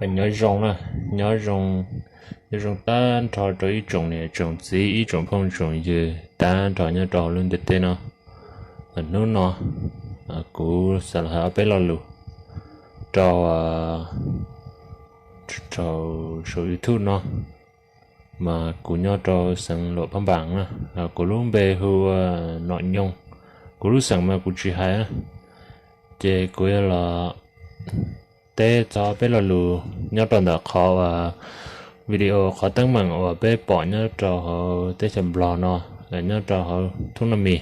Nyob zoo na, nyob zoo, nyob zoo tag nrho rau ib tsoom niam tsoom txiv, ib tsoom phooj tsoom ywg tag nrho nyob rau hauv lub ntiaj teb no. Hnub no kuv xav los hais ob peb lo lus rau, rau saum YouTube no, mas kuv nyob rau xeev Luam Phaj Npaas na, kuv lub npe hu ua Nom Nyoog, kuv lub xeem mas kuv tsis hais. Ces kuv yuav los teb txog peb lo lus nyob rau ntawm qhov uas video qhov teeb meem uas peb pom nyob rau hauv teb chaws Nplog no, nyob rau hauv thoob na mis,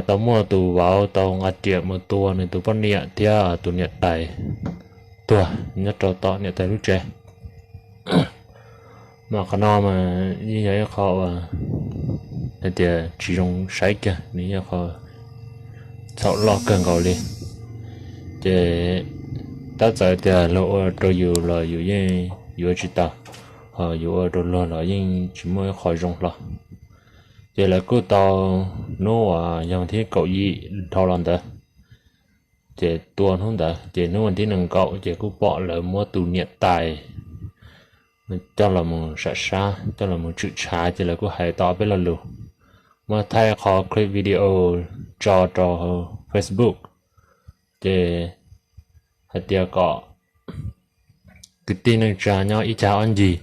tau muaj tus vauv tau nqa riam mus tua nws tus poj niam thiab tus niam tais tuag nyob rau tom niam tais lub tsev. Mas qhov no mas yeej yog ib qho uas hais tias tsis zoo saib kiag, nws yog qho txhaum loj kawg nkaus li. Ces tab txawm tias luag ua rau yus los yus yeej yuav tsis tau, ho yus ua rau luag los yeej tsis muaj ib qho zoo hlo. Ces lawv kuj tau, hnub uas yog thib kaum yim dhau los ntawd, ces tua hnub ntawd, ces hnub vas thib nees nkaum ces kuj pom lawv muab tus niam tais coj los mus sam sab, coj los mus tshwm tshav, ces lawv kuj hais tau ob peb lo lus, muab thaij qhov clip video tso rau Facebook, ces hais tias kom kwv tij neej tsa nyob ib cag ob ncig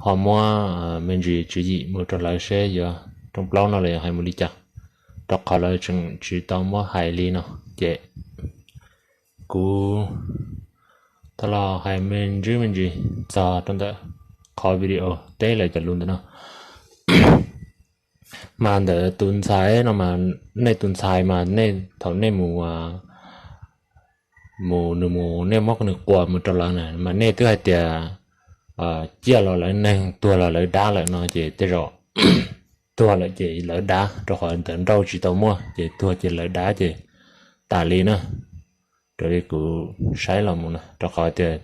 ho muab me ntsis tswv yim mus rau lawv seb yuav rooj plaub no los yog hais mus li cas, rau qhov lawv tseem tsis tau muab hais li no. Ces kuv tau los hais me ntsis me ntsis txog rau ntawm qhov video teb lawv cov lus ntawm no. Mas ntawm tus ntxhais no mas, nej tus ntxhais mas nej thaum nej mus, mus nws mus nej muab nws quas mus rau lawv na, mas nej twb hais tias ciaj los lawv neeg, tuag los lawv dab lawm no ces tej zaum tuag lawm ces lawv dab, rau qhov ntawv nrauj tsis tau muaj, ces tuag ces lawv dab ces tas li na. Raws li kuv saib los mus na, rau qhov tias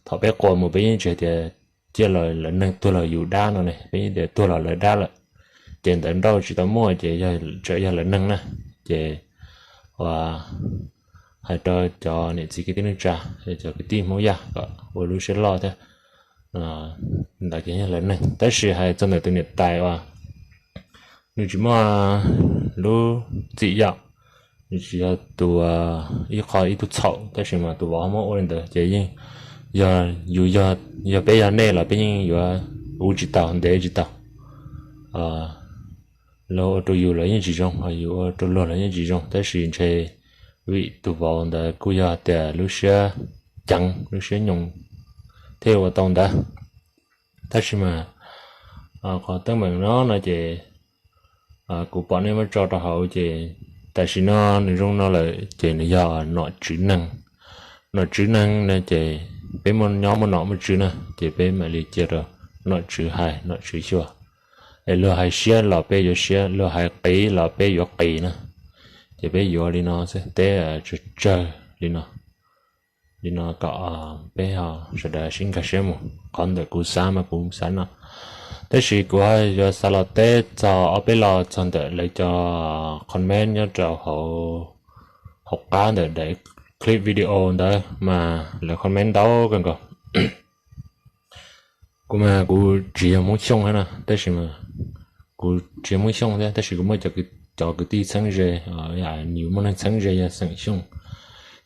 thaum peb quas mus peb yeej tsis hais tias ciaj los lawv neeg, tuag los yus dab no ne, peb yeej tias tuag los lawv dab lawm. Ces ntawv nrauj tsis tau muaj ces tseem yog lawv neeg na. Ces ua hais rau cov niam txiv kwv tij neej tsa, cov kwv tij Hmoob Yaj kom ua lub siab loj thiab. Ntawd ces yog lawv neeg, tab sis hais txog ntawm tus niam tais uas nws tsis muaj lub txim yom, nws tsis yog tus, ib qho ib tug txhaum, tab sis mas tus vauv muab ua li ntawd ces yeej yog yus, yog peb yog nej los peb yeej yuav ua tsis tau, ntev tsis tau. Luag ua rau yus los yeej tsis zoo, yus ua rau luag los yeej tsis zoo, tab sis ntshe vim tus vauv ntawd kuj yog tias lub siab ceev, lub siab nyoos thiaj ua tau ntawd. Tab sis mas qhov teeb meem no no ces kuv pom nej muab tso rau hauv ces tam sim no nws zoo no lawm ces nws yog nom tswv neeg. Nom tswv neeg no ces peb muaj nyob muaj nom muaj tswv na, ces peb mam li cia rau nom tswv hais nom tswv xyuas. Es luag hais siab los peb yuav siab, luag hais qiv los peb yuav qiv na. Ces peb yuav li no xwb, teb tsawg tsawg li no, li no kom peb ho sawv daws sib nkag siab mus. Qhov ntawm kuv xav mas kuv xav no, tab sis kuv yuav xav los teb txog ob peb lo txog ntawm lawv cov comment nyob rau hauv, hauv qab ntawm daim clip video ntawd mas lawv comment ntau kawg nkaus. Kuv mas kuv tsis yog Hmoob Xyooj thiab na, tab sis mas kuv tsis yog Hmoob Xyooj thiab, tab sis kuv muaj cov kwv tij txheeb ze, yus muaj neeg txheeb ze yog xeem Xyooj.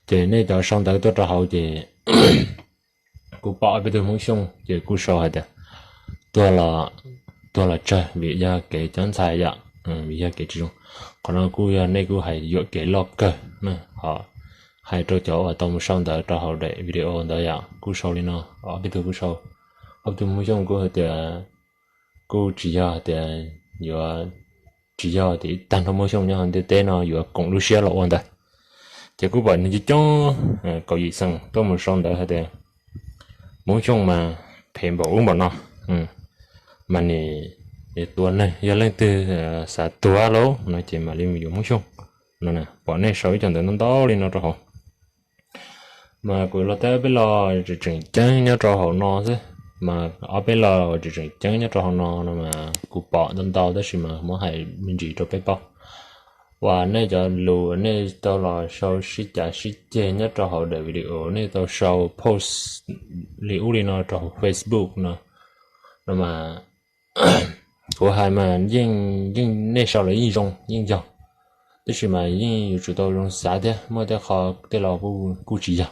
Ces nej cov sau ntawv tuaj rau hauv ces kuj pom peb tug Hmoob Xyooj ces kuj sau hais tias tuag los, tuag los tsawg vim yog kev cov ntxhais yom, vim yog kev tsis zoo. Qhov no kuj yog nej kuj hais yuam kev loj kawg na, ho hais rau cov uas tau mus sau ntawv rau hauv daim video ntawd yom, kuj sau li no, ob peb tug kuj sau, ob peb tug Hmoob Xyooj kuj hais tias kuj tsis yog tias yuav, tsis yog tias ib tag nrho Hmoob Xyooj nyob hauv ntiaj teb no yuav koom lub siab los ua ntawd. Ces kuj pom neeg coob coob, kaum yim xeem tuaj mus sau ntawv hais tias Hmoob Xyooj mas phem npaum ub npaum no, mas nim tua neeg, yog leej twg xav tuag lauj no ces mam li mus yuav Hmoob Xyooj no. Pom nej sau ib co ntawv ntau ntau li no rau hauv. Mas kuv los teb ob peb lo tseem tseem ceeb nyob rau hauv no xwb, mas ob peb lo tseem tseem ceeb nyob rau hauv no no mas kuv pom ntau ntau tab sis mas muab hais me ntsis rau peb paub. uas nej cov lus nej tau los sau sib cav sib ceg nyob rau hauv daim video, nej tau sau post li ub li no rau hauv Facebook no, no mas kuv hais mas yeej, yeej nej sau los yeej zoo yeej yog, tab sis mas yeej yuav tsum tau zoo xav thiab, muaj tej qho tej lo kuj tsis yog.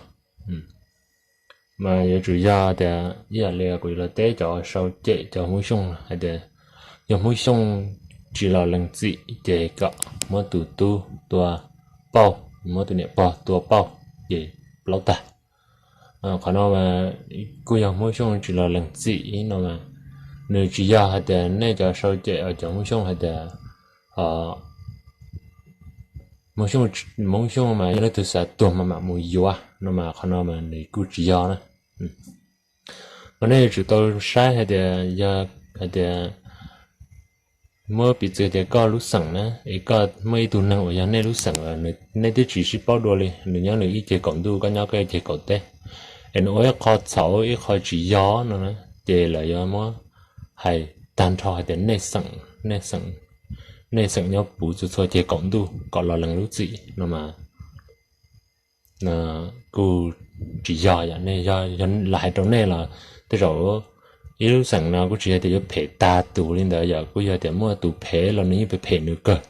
Mas yuav tsum yog tias ib yam li kuv yuav los teb cov sau cem cov Hmoob Xyooj hais tias yog Hmoob Xyooj tsis los lees txim ces kom muab tus tub tua pauj, muab tus niam pog tua pauj ces plaub tag. Qhov no mas kuj yog Hmoob Xyooj tsis los lees txim no mas, nws tsis yog hais tias nej cov sau cem cov Hmoob Xyooj hais tias Hmoob Xyooj mas yog leej twg xav tuag mas mam mus yuav no mas qhov no mas nws kuj tsis yog na. Mas nej yuav tsum tau saib hais tias yog hais tias muab piv txwv tias koj lub xeem na, es koj muaj ib tug neeg uas yog nej lub xeem, nej twb tsis sib paub dua li, nws nyob nws ib ceg kaum ntuj, koj nyob koj ib ceg kaum teb, es nws ua ib qho txhaum ib qho tsis yog no na, ces lawv yuav muab hais tag nrho hais tias nej xeem, nej xeem nyob puv txhua txhua ceg kaum ntuj kom los lees lub txim no mas kuj tsis yog. Yog nej, yog los hais rau nej los tej zaum ib lub xeem no kuj tsis yog tias yuav phem tag tus li ntawd, yog kuj yog tias muaj tus phem los nws yeej phem phem nws kawg,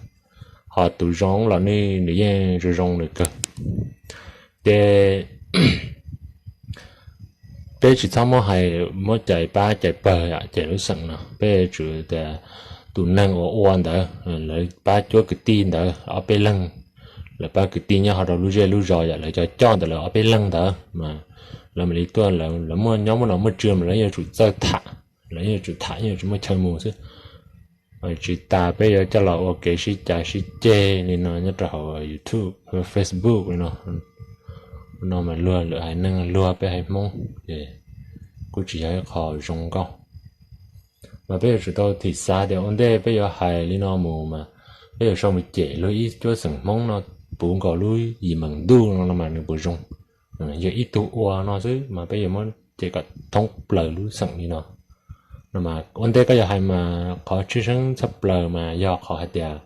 ho tus zoo los nws yeej zoo zoo nws kawg. Ces peb tsis txhob muab hais muab cais pab cais pawg cais lub xeem no, peb yuav tsum tias tus neeg uas ua ntawd lawv pab cuab kwv tij ntawd ob peb leeg, lawv pab kwv tij nyob ho rau lub zej lub zos yom, lawv cov coj ntawd lawv ob peb leeg ntawd mas lawv mam li tuaj, lawv muaj nyob muaj nom muaj tswv mas lawv yuav tsum txawj tham, lawv yuav tsum tham, yuav tsum muaj chaw mus xwb. Tsis tas peb yuav coj los ua kev sib cav sib ceg li no nyob rau hauv YouTube, Facebook li no, no mas luag lwm haiv neeg luag peb haiv Hmoob, ces kuj tsis yog ib qho zoo nkauj. Mas peb yuav tsum tau thim xav tias ua ntej peb yuav hais li no mus mas peb yuav sau mus cem luag ib cuab xeem Hmoob no puv nkaus lub yim meem ntuj no no mas nws puas zoo. Yog ib tug ua no xwb mas peb yuav muab cem kom thoob plaws lub xeem li no. No mas ua ntej koj yuav hais mas qhov tshwj xeeb tshaj plaws mas yog qhov hais tias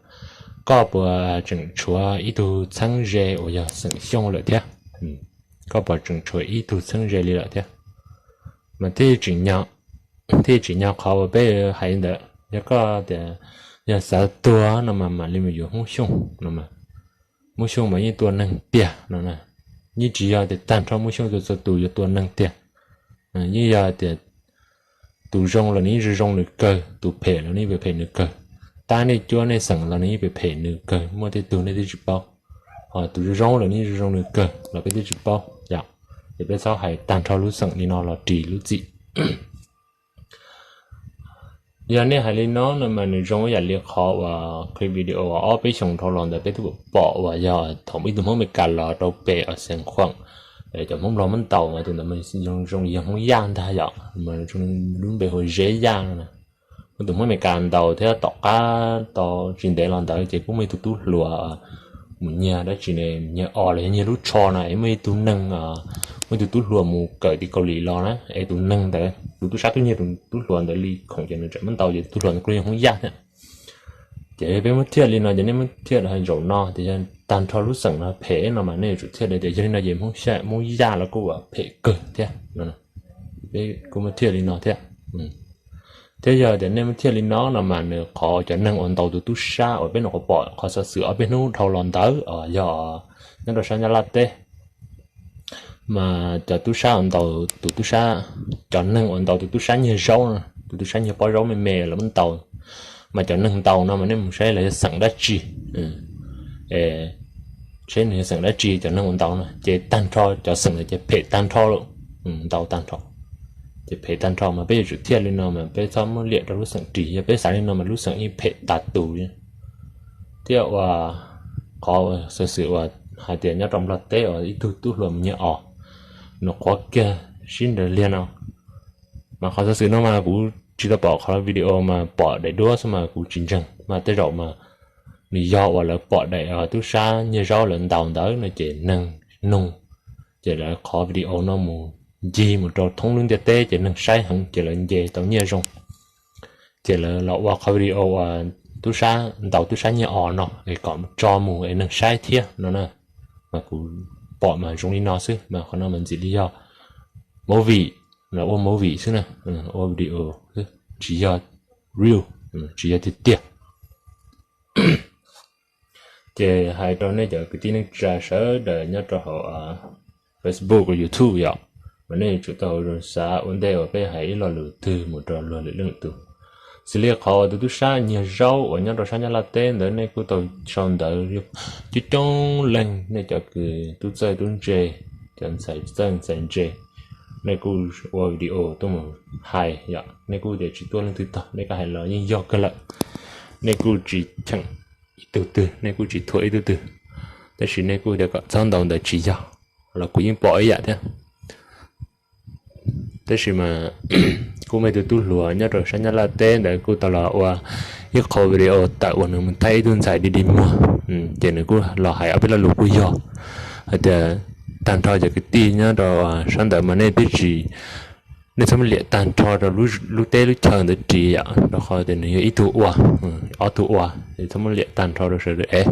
koj puas tseem tshuav ib tug txheeb ze uas yog xeem Xyooj lawm thiab, koj puas tseem tshuav ib tug txheeb ze li lawm thiab. Mas thiaj tseem nyog qhov uas peb hais ntawd, yog koj tias yog xav tuag no mas mam li mus yuav Hmoob Xyooj no. Hmoob Xyooj mas yeej tua neeg tiag no, yeej tsis yog tias tag nrho Hmoob Xyooj txhua txhua tus yuav tua neeg tiag. Yeej yog tias tus zoo los nws yeej zoo zoo nws kawg, tus phem los nws yeej phem phem nws kawg, tab nej cuab nej xeem los nws yeej phem phem nws kawg, muaj tej tug nej twb tsis paub. Ho tus zoo zoo los nws yeej zoo zoo nws kawg los peb twb tsis paub yom. Ces peb txhob hais tag nrho lub xeem li no los ris lub txim. Yog nej hais li no no mas nws zoo ib yam li qhov uas clip video uas ob peb xyoos dhau los ntawd peb twb pom uas yog thaum ib tug Hmoob Amelikas los rau pem uas Xeev Khuam, cov Hmoob Nplog muab ntaus mas tus ntawd mas zoo yog Hmoob Yaj ntag yom, mas lub npe hu Zeb Yaj no. Muaj tus Hmoob Amelikas ntaus thiab tom qab tau tsis ntev los ntawd ces kuj muaj ib tug tub hluas mus nyiag dab tsi ne, nyiag os los yog nyiag lub tsho no es muaj ib tug neeg, muaj ib tug tub hluas mus kawm tim Kaus Lim los na, es tus neeg ntawd tus tub sab twb nyiag tus tub hluas ntawd li khoom ces nws tseem muab ntaus ces tus tub hluas ntawd kuj yog Hmoob Yaj thiab. Ces peb muab thiaj li no ces nej muab thiaj zaum no tias yog tag nrho lub xeem no phem no mas nej yuav tsum thiaj li tias yog li no ces Hmoob Yaj los kuj phem kawg thiab. Peb kuj muab thiaj li no thiab. Thiab yog tias nej muab thiaj li no no mas nws qhov cov neeg uas ntaus tus tub sab uas peb nyuam qhuav pom qhov xov xwm ob peb hnub dhau los ntawd yog nyob rau sab Nyab Laj teb, mas cov tub sab uas ntaus tus tub sab, cov neeg uas ntaus tus tub sab nyiag zaub, tus tub sab nyiag pob zaub me me los muab ntaus, mas cov neeg ntaus no mas nej mus saib lawv yog xeem dab tsi, saib nws yog xeem dab tsi cov neeg uas ntaus no ces tag nrho cov xeem ntawd ces phem tag nrho lawm, ntaus tag nrho ces phem tag nrho mas peb yuav tsum thiaj li no mas peb txhob muab liam rau lub xeem ris, yog peb xav li no mas lub xeem yeej phem tas tus li. Thiab uas qhov xov xwm uas hais tias nyob rau Nplog teb uas ib tug tub hluas mus nyiag os, nws qhuav kiag sib nraws liag no, mas qhov xov xwm no mas kuv tsis tau pom qhov video mas pom daim duab xwb mas kuv tsis ntseeg, mas tej zaum mas nws yog uas lawv pom daim tub sab nyiag zaub lawv ntaus ntawd no ces neeg nug, ces lawv qhov video no mus ncig mus rau thoob lub ntiaj teb ces neeg saib heev ces lawv nce tau nyiaj zoo, ces lawv los ua qhov video uas tub sab ntaus tub sab nyiaj os no es kom tso mus es neeg saib thiab no na. Mas kuv pom mas zoo li no xwb, mas qhov no mas ntxim li yog movie, ua movie xwb na, ua video xwb, tsis yog real, tsis yog tiag tiag. Ces hais rau nej cov kwv tij neej tsa sawv daws nyob rau hauv Facebook, YouTube yom, mas nej yuav tsum tau zoo xav ua ntej uas peb hais ib lo lus twg mus rau luag lwm leej lwm tus. Xws li qhov uas tus tub sab nyiag zaub uas nyob rau sab Nyab Laj teb ntawd, nej kuj tau sau ntawv coob coob leej, nej cov kwv tub txawj tub ntse, cov ntxhais txawj ntxhais ntse, nej kuj ua video tuaj mus hais yom, nej kuj tias tsis tuaj leej twg tog, nej kuj hais los yeej yog kawg lawm. Nej kuj tsis cheem ib tug twg, nej kuj tsis thuam ib tug twg, tab sis nej kuj tias kom txhob ntaus ntawd tsis yog, los kuv yeej pom ib yam thiab. Tab sis mas kuj muaj ib tug tub hluas nyob rau sab Nyab Laj teb ntawd kuj tau los ua ib qho video tawm uas nws mus thaij ib tug ntxhais dig dig muag, ces nws kuj los hais ob peb lo lus kuj yog hais tias, tag nrho cov kwv tij nyob rau sab ntawd mas nej twb tsis, nej txhob muab liam tag nrho rau lub teb lub chaw ntawd ris yom, rau qhov tias nws yog ib tug ua, ob tug ua, txhob muab liam tag nrho rau sawv daws es.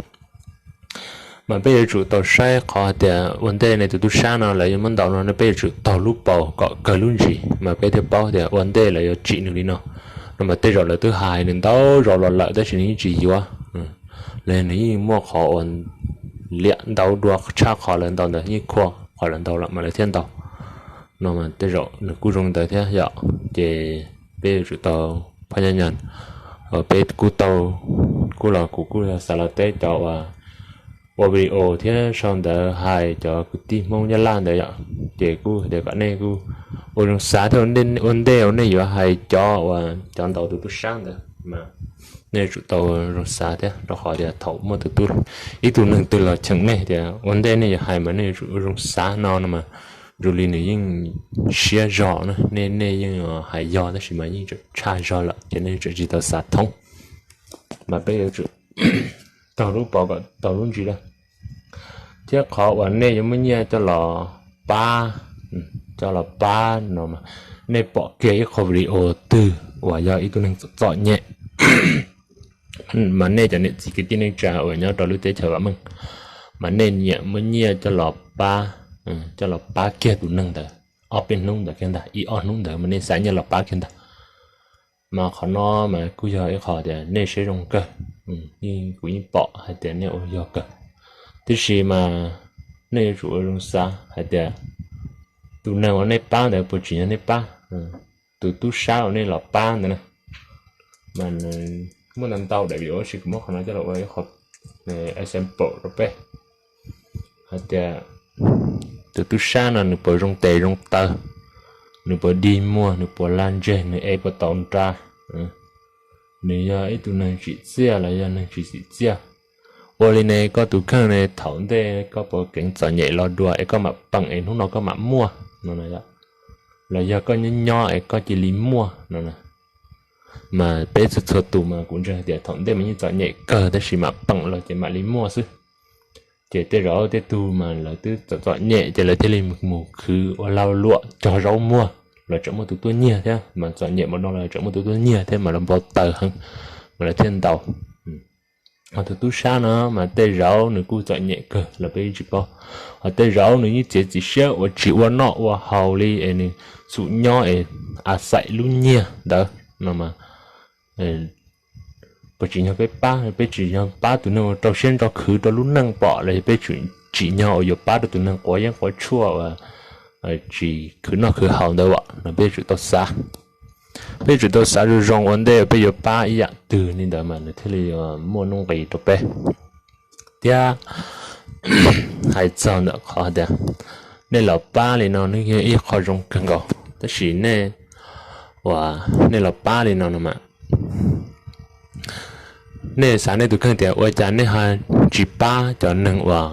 Mas peb yuav tsum tau saib qhov hais tias ua ntej nej tus tub sab no lawv yuav muab ntaus no, peb yuav tsum taug lub paus kom kawg lub ntsis mas peb thiaj paub tias ua ntej lawv yuav tsim nws li no. No mas tej zaum lawv twb hais nws ntau zaus los lawm tab sis nws yeej tsis yuav, los nws yeej muaj qhov uas liam ntau dua tshaj qhov lawv ntaus ntawd, yeej khuam qhov lawv ntaus lawm mas lawv thiaj ntaus. No mas tej zaum nws kuj zoo ntawd thiab yom. Ces peb yuav tsum tau phaj nyaj nyo, peb kuj tau, kuj los kuv kuj yog xav los teb cov uas ua video thiab sau ntawv hais cov kwv tij Hmoob Nyab Laj ntawd yom. Ces kuj tias kom nej kuj ua zoo xav thiab, ua ntej uas nej yuav hais cov uas cov ntaus tus tub sab ntawd mas nej yuav tsum tau zoo xav thiab, rau qhov tias thaum muaj tus tub, ib tug neeg twg los cheem nej tias ua ntej nej yuav hais mas nej yuav tsum ua zoo xav no no mas, zoo li nws yeej siab zog na, nej yeej hais yog tab sis mas yeej tseem tshaj zog lawm ces nej tseem tsis tau xav thoob. Mas peb yuav tsum taug lub paus kom taug lub ntsis lawm. Thiab qhov uas nej yuav muab nyiaj coj los pab, coj los pab no, nej pom kiag ib qho video twg uas yog ib tug neeg txom nyem, mas nej cov niam txiv kwv tij neej tsa uas nyob rau lub teb chaws vam meej, mas nej nyiam muab nyiaj coj los pab, coj los pab kiag tus neeg ntawd ob peb hnub ntawd kiag ntag, ib ob hnub ntawd mas nej xa nyiaj los pab kiag ntag. Mas qhov no mas kuj yog ib qho tias nej siab zoo kawg, yeej kuv yeej pom hais tias nej ua yog kawg. Tiam sis mas nej yuav tsum ua zoo xav hais tias tus neeg uas nej pab ntawd puas tsim nyog nej pab, tus tub sab uas nej los pab ntawd na. Mas muaj ntau ntau daim video tab sis kuv muab qhov no coj los ua ib qho example rau peb hais tias tus tub sab no nws puas zoo tes zoo taw, nws puas dig muag, nws puas lag ntseg, nws ev puas tau nra, nws yog ib tug neeg tsim txiaj los yog neeg tsis tsim txiaj. Ua li ne koj tus kheej ne thaum ntej koj puas keev txom nyem los dua es koj mam peem es hnub no koj mam muaj no, los yog koj nyob nyob es koj cia li muaj no. Mas peb txhua txhua tus mas kuv ntseeg tias thaum ntej mas yeej txom nyem kawg tab sis mam peem los ces mam li muaj xwb. Ces tej zaum tej tug mas lawv twb txom txom nyem ces lawv thiaj li mus khwv ua lag luam cog zaub muag, lawv tseem muaj tus tuaj nyiag thiab, mas txom nyem npaum no lawv tseem muaj tus tuaj nyiag thiab mas lawv npau taws heev, mas lawv thiaj ntaus. Ho tus tub sab no mas tej zaum nws kuj txom nyem kawg los peb tsis paub, ho tej zaum nws yeej txiav txim siab uas tsis ua noj ua haus li es nws xum nyob es a xaim lub nyiag ntawd no mas puas tsim nyog peb pab, peb tsim nyog pab tus neeg uas rau siab ntso khwv rau lub neej pom los yog peb tsim nyog uas yuav pab rau tus neeg quav yeeb quav tshuaj uas tsis khwv noj khwv haus ntawd as no peb yuav tsum tau xav. Peb yuav tsum tau xav zoo zoo ua ntej peb yuav pab ib yam twg li ntawd mas nws thiaj li muaj nuj nqis rau peb. Thiab hais txog ntawm qhov tias nej los pab li no nws yog ib qho zoo kawg nkaus, tab sis nej, uas nej los pab li no no mas nej xav nej tus kheej tias ua cas nej ho tsis pab cov neeg uas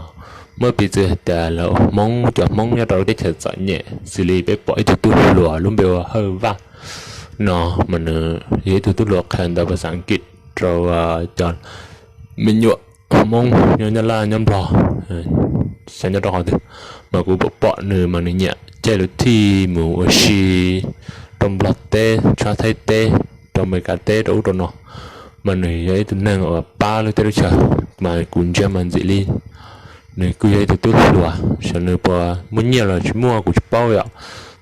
muab piv txwv tias lawv Hmoob, cov Hmoob nyob rau lub teb chaws txom nyem xws li peb pom ib tug tub hluas lub npe ua Hawj Vaj no, mas nws yog ib tug tub hluas qhia ntawv pas xas Askiv rau cov me nyuam Hmoob nyob Nyab Laj nyob Nplog, xyov nyob rau qhov twg, mas kuv pom pom nws mas nws nyiam caij lawv thij mus ua si rau Nplog teb, tshab Thaib teb, rau Amelikas teb, rau ub rau no. mas nws yog ib tug neeg uas pab lub teb lub chaw, mas kuv ntsia mas ntxim li nws kuj yog ib tug tub hluas. Xyov nws puas muaj nyiaj los tsis muaj kuv tsis paub yom,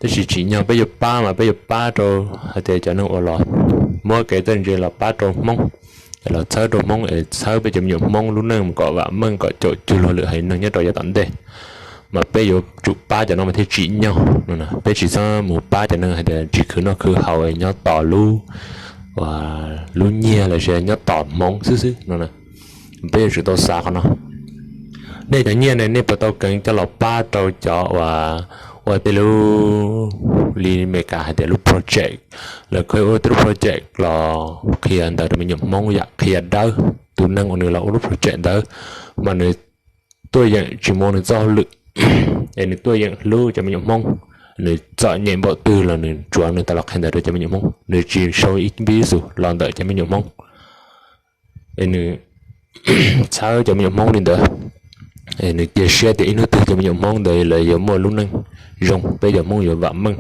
tab sis tsim nyog peb yuav pab mas peb yuav pab rau hais tias cov neeg uas los muab kev txawj ntse los pab rau Hmoob, los txhawb rau Hmoob es txhawb peb cov me nyuam Hmoob lub neej mus kom vam meej kom caum cuag luag lwm haiv neeg nyob rau yav tom ntej. Mas peb yuav tsum pab cov no mas thiaj tsim nyog no. Peb tsis txhob mus pab cov neeg hais tias tsis khwv noj khwv haus nyob tos lub, lub nyiaj los sis nyob tos hmoov xwb xwb no. Peb yuav tsum tau xav qhov no. Nej cov nyiaj ne nej puas tau keev coj los pab rau cov uas ua tej lub, li Meskas hais tias lub project, lawv kheev ua tej lub project los qhia ntawv rau me nyuam Hmoob yam qhia dawb. Tus neeg uas nws los ua lub project ntawd mas nws tuaj yeem tsis mus ua nws txoj hauj lwm, es nws tuaj yeem hlub cov me nyuam Hmoob. Nws txom nyem npaum twg los nws tsuav nws tau los qhia ntawv rau cov me nyuam Hmoob, nws tsis sau ib npib xus los ntawm cov me nyuam Hmoob. Es nws txhawb cov me nyuam Hmoob li ntawd, es nws cia siab tias ib hnub twg cov me nyuam Hmoob ntawd lawv yuav muaj lub neej zoo, peb cov Hmoob yuav vam meej.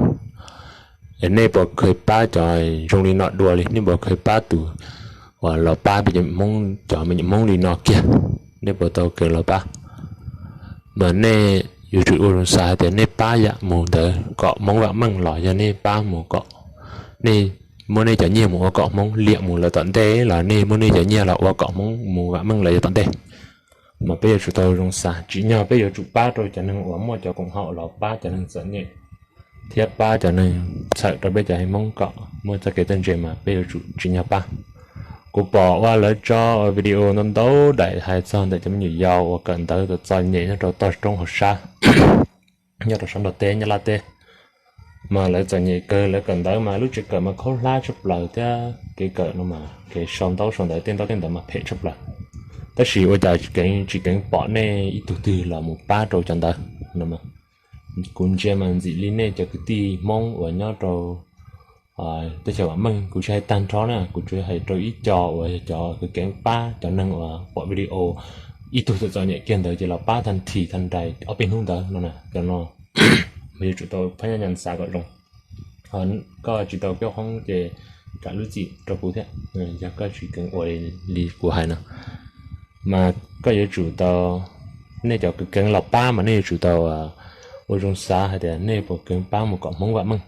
Es nej puas kheev pab cov zoo li no dua li? Nej puas kheev pab tus uas los pab peb cov Hmoob, cov me nyuam Hmoob li no kiag? Nej puas tau keev los pab? Mas nej yuav tsum ua zoo xav hais tias nej pab yam mus ntawd kom Hmoob vam meej los yog nej pab mus kom, nej muab nej cov nyiaj mus ua kom Hmoob liam mus lawm tom ntej los nej muab nej cov nyiaj los ua kom Hmoob mus vam meej lawm yav tom ntej. Mas peb yuav tsum tau zoo xav, tsim nyog peb yuav tsum pab rau cov neeg uas muaj cov koom haum los pab cov neeg txom nyem thiab pab cov neeg txhawm rau peb cov haiv Hmoob kom muaj txoj kev txawj ntse mas peb yuav tsum tsim nyog pab. Kuv pom ua lawv tso video ntau ntau daim hais txog ntawm cov me nyuam yaus uas kawm ntawv txom txom nyem nyob rau toj roob hauv sab, nyob rau sab Nplog teb Nyab Laj teb. Mas lawv txom nyem kawg, lawv kawm ntawv mas lub tsev kawm mas khaub hlab tshaj plaws thiab kev kawm no mas kev sau ntaub sau ntawv tej ntaub tej ntawv mas phem tshaj plaws. Tab sis ua cas keev tsis keev pom nej ib tug twg los mus pab rau cov ntawd no. Kuv ntsia mas ntxim li nej cov kwv tij Hmoob uas nyob rau teb chaws vam meej, kuv tsis hais tag nrho na, kuv tsuas hais rau ib co uas yog cov keev pab cov neeg uas pom video ib tug txom txom nyem kiag ntawd ces los pab tag nrho tag nrho ob peb hnub ntawd no. Cov no mas yuav tsum tau phab nyaj nyas xav kom zoo. Koj tsis tau koj qhoob ces kam lub txim rau kuv thiab, yog koj tsis keev ua li kuv hais no. Mas koj yuav tsum tau, nej cov keev los pab mas nej yuav tsum tau ua zoo xav hais tias nej puas keev pab mus kom Hmoob vam meej.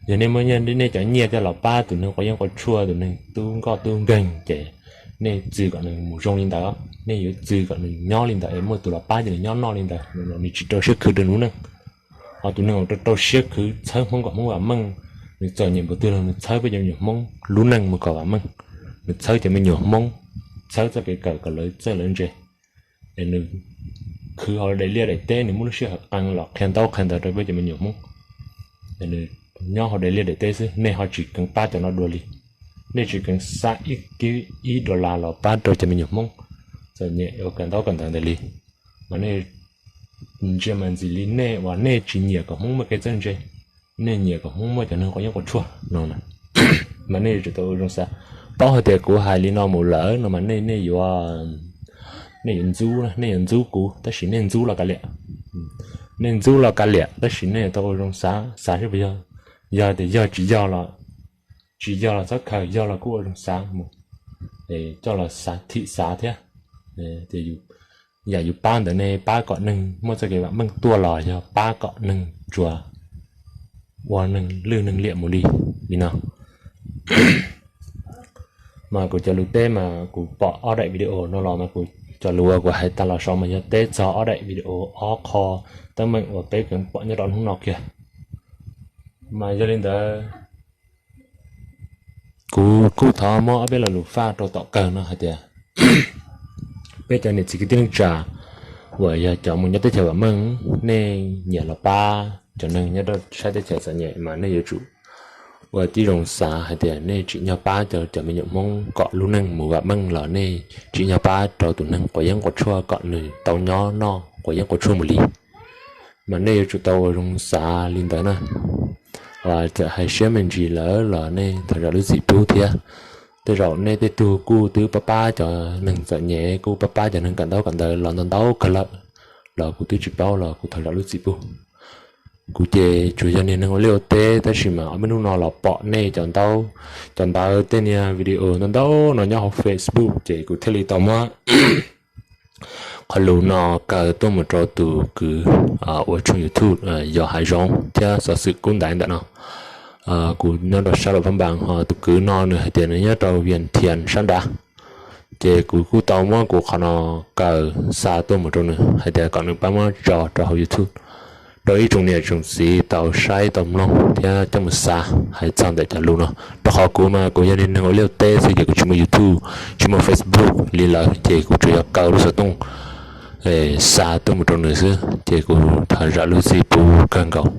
Yog nej muab nej cov nyiaj coj los pab tus neeg quav yeeb quav tshuaj, tus neeg tub nkoj tub nkeeg ces nej txwv kom nws mus zoo li ntawd, nej yuav txwv kom nws nyob li ntawd es muaj tus los pab ces nws nyob noj li ntawd, nws tsis rau siab khwv rau lub neej. Ho tus neeg uas rau rau siab khwv txhawb Hmoob kom Hmoob vam meej, nws txom nyem npaum twg los nws txhawb peb cov me nyuam Hmoob lub neej mus kom vam meej, nws txhawb cov me nyuam Hmoob, txhawb txoj kev kawm kom lawv txawj lawv ntse, es nws khwv hauv daim liaj daim teb, nws muab lub sij hawm qee los qhia ntaub qhia ntawv rau peb cov me nyuam Hmoob, es nws nyob hauv daim liaj daim teb xwb. Nej ho tsis keev pab cov no dua li, nej tsis keev xa ib kib ib dollar los pab rau cov me nyuam Hmoob txom nyem uas kawm ntaub kawm ntawv ntawd li. Mas nej ntsia mas ntxim li nej uas nej tsis nyiam kom Hmoob muaj kev txawj ntse, nej nyiam kom Hmoob muaj cov neeg quav yeeb quav tshuaj no. Mas nej yuav tsum tau ua zoo xav. Paub hais tias kuv hais li no mus lawm no mas nej, nej yuav, nej yuav ntxub, nej yuav ntxub kuv, tab sis nej ntxub los kav liam. Nej ntxub los kav liam, tab sis nej yuav tau ua zoo xav, xav seb puas yog, yog tias yog tsis yog los, tsis yog los txhob khaws, yog los kuj ua zoo xav mus, coj los xav thim xav thiab. Yam yus pab ntawd ne pab kom neeg muaj txoj kev vam meej tuaj los yog pab kom neeg tsuas ua neeg lwj neeg liam mus li, li no. Mas kuv cov lus teb mas kuv pom ob daim video no los mas kuv cov lus uas kuv hais tag los saud mas yog teb txog ob daim video ob qho teeb meem uas peb keev pom nyob rau hnub no kiag. Mas yog li ntawd, kuv kuj thov muab ob peb lo lus faj rau tom kawg no hais tias peb cov niam txiv kwv tij neej tsa uas yog cov mus nyob teb chaws vam meej, nej nyiam los pab cov neeg nyob rau sab teb chaws txom nyem mas nej yuav tsum ua tib zoo xav hais tias nej tsim nyog pab cov, cov me nyuam Hmoob kom lub neej mus vam meej los nej tsim nyog pab rau tus neeg quav yeeb quav tshuaj kom nws tau nyob noj quav yeeb quav tshuaj mus li. Mas nej yuav tsum tau ua zoo xav li ntawd na. Txawm hais siab me ntsis lawm los nej thov zam lub txim pub thiab. Tej zaum nej tej tug kuj twb pab pab cov neeg txom nyem, kuj pab pab cov neeg kawm ntaub kawm ntawv los ntau ntau kawg lawm, los kuv twb tsis paub los kuv thov zam lub txim pub. Kuv ces tsuas yog niag neeg ua liaj ua teb, tab sis mas ob peb hnub no los pom nej cov ntaub, cov ntawv, tej niag video ntau ntau no nyob hauv Facebook, ces kuv thiaj li tau muab qhov lus no kaw tuaj mus rau tus kwv ua tshooj YouTube Yos Hav Zoov thiab xov xwm kub ntaiv ntawm no. Kuv nyob rau sab Luam Phab Npas, ho tus kwv no nws hais tias nws nyob rau Vias Thias sab nrad. Ces kuv kuj tau muab kuv qhov no kaw xa tuaj mus rau nws hais tias kom nws pab muab tso rau hauv YouTube rau ib tsoom niam tsoom txiv tau saib tau mloog thiab coj mus xav hais txog ntawm cov lus no. Rau qhov kuv mas kuv yog niag neeg ua liaj ua teb xwb, ces kuv tsis muaj YouTube, tsis muaj Facebook li lawv, ces kuv tsuas yog kaw lub xov tooj xa tuaj mus rau nws xwb, ces kuv thov zam lub txim pub kawg nkaus.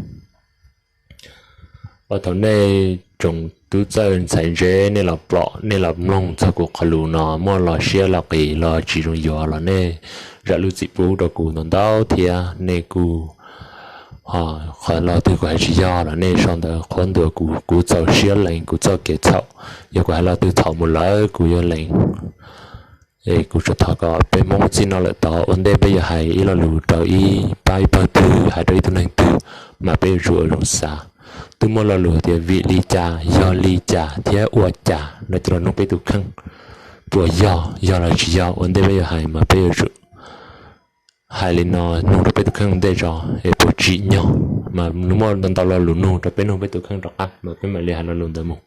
Uas thaum nej tsoom tub txawj ntxhais ntse, nej los pom nej los mloog txog kuv qhov lus no muaj los siab los qis los tsis zoo yuav los nej zam lub txim pub rau kuv ntau ntau thiab. Nej kuj, qhov lo twg kuv hais tsis yog los nej sau ntawv qhuab ntuas kuv, kuv txaus siab lees kuv txoj kev txhaum. Yog kuv hais lo twg txhaum mus lawm kuv yuav lees. Es kuv tsuas thov kom peb Hmoob txij no lawm tod ua ntej peb yuav hais ib lo lus rau ib pab ib pawg twg, hais rau ib tug neeg twg, mas peb yuav tsum ua zoo xav. Twb muaj lo lus tias vim li cas, yog li cas thiab ua cas no coj los nug peb tus kheej. Puas yog, yog los tsis yog, ua ntej peb yuav hais mas peb yuav tsum hais li no nug rau peb tus kheej ua ntej tso, es puas tsim nyog, mas nws muaj ntau ntau lo lus nug rau peb nug peb tus kheej rov qab mas peb mam li hais lo lus ntawd mus.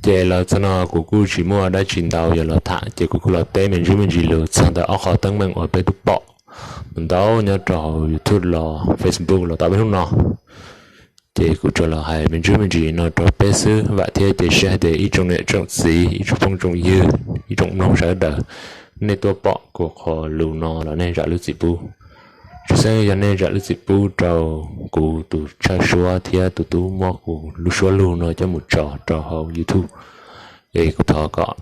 Ces los txog no kuv kuj tsis muaj dab tsi ntau yuav los tham, ces kuv kuj los teb me ntsis me ntsis lus txog ntawm ob qho teeb meem uas peb twb pom ntau nyob rau hauv YouTube los Facebook los tau peb hnub no. Ces kuv tsuas los hais me ntsis me ntsis no rau peb xwb, vam thiab cia siab hais tias ib tsoom niam tsoom txiv, ib tsoom phooj tsoom ywg, ib tsoom mloog sawv daws, nej tuaj pom kuv qhov lus no los nej zam lub txim pub. Tshwj xeeb yog nej zam lub txim pub rau kuv tus tshawj suab thiab tus tub muab kuv lub suab lug no coj mus tso rau hauv YouTube. Es kuv thov kom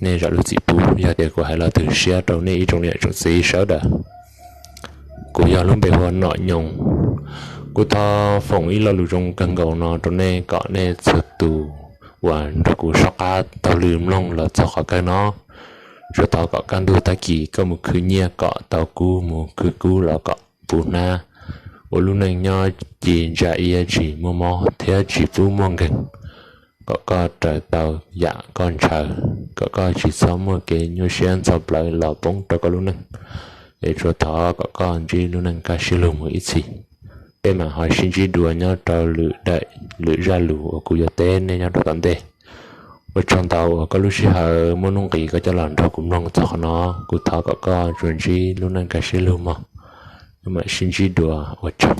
nej zam lub txim pub yog tias kuv hais lo twg siab rau nej ib tsoom niam tsoom txiv sawv daws. Kuv yog lub npe hu ua Nom Nyoos. Kuv thov foom ib lo lus zoo kawg nkaus no rau nej kom nej txhua tus uas nrog kuv soj qab taug lw mloog los txog qhov kawg no. Tsuas thov kom kaj ntug tag kis koj mus khwv nyiaj kom tau kub, mus khwv kub los kom puv hnab, ua lub neej nyob ci ntsa iab tsis muaj mob thiab tsis pub muaj nkeeg, kom koj raws tau yam koj ntshaw, kom koj tsis txhob muaj kev nyuaj siab ntxhov plawv los poob rau koj lub neej. Es tsuas thov kom koj ntsib lub neej kaj siab lug mus ib txhis. Peb mam ho sib ntsib dua nyob rau lwm daim lwm zaj lus uas kuv yuav teb nej nyob rau tom ntej. Ua tsaug ntau uas koj lub sij hawm muaj nuj nqis koj coj los nrog kuv mloog txog qhov no. Kuv thov kom koj tsuas ntsib lub neej kaj siab lug mog. Peb mam sib ntsib dua, ua tsaug.